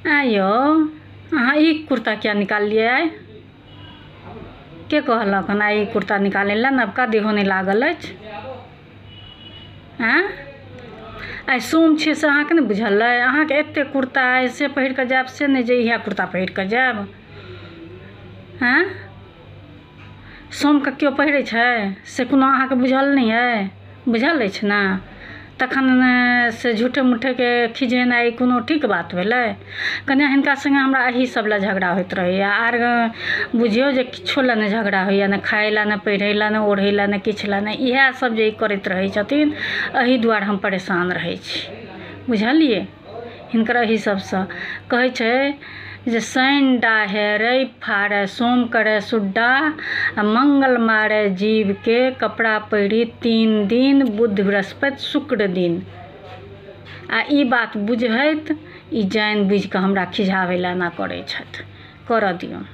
आँय यौ, अहाँ ई कुर्ता किया निकाललियै आइ? के कहलक हन आइ ई कुर्ता निकालै लए? नवका देहो नहि लागल अछि। आँय, आइ सोम छियै से अहाँके नहि बुझल अइ? अहाँके एतेक कुर्ता अइ से पहिर कऽ जायब, से नहि जे इएह कुर्ता पहिर कऽ जायब। आँय, सोमके केओ पहिरै छै से कोनो अहाँके बुझल नहि अइ? बुझल अछि ने? तखन से झूठे मूठेके खिझेनाइ कोनो ठीक बात भेलै? कनिआ, हिनका सङ्गे हमरा एही सब लए झगड़ा होइत रहैए। आर बुझियौ जे किछो लए नहि झगड़ा होइए, नहि खाय लए, नहि पहिरै लए, नहि ओढ़ै लए, नहि किछु लए नहि। इएह सब जे ई करैत रहै छथिन, एहि दुआरे हम परेशान रहै छी, बुझलियै? हिनकर एहि सबसँ कहै छै जे शनि डाहे, रवि फाड़े, सोम करे सुड्डा आ मंगल मारे जीवके, कपड़ा पहिरी 3 दिन, बुध बृहस्पति शुक्र दिन। आ ई बात बुझैत ई जानि बुझिकऽ हमरा खिझाबै लए एना करै छथि। करऽ दियौन।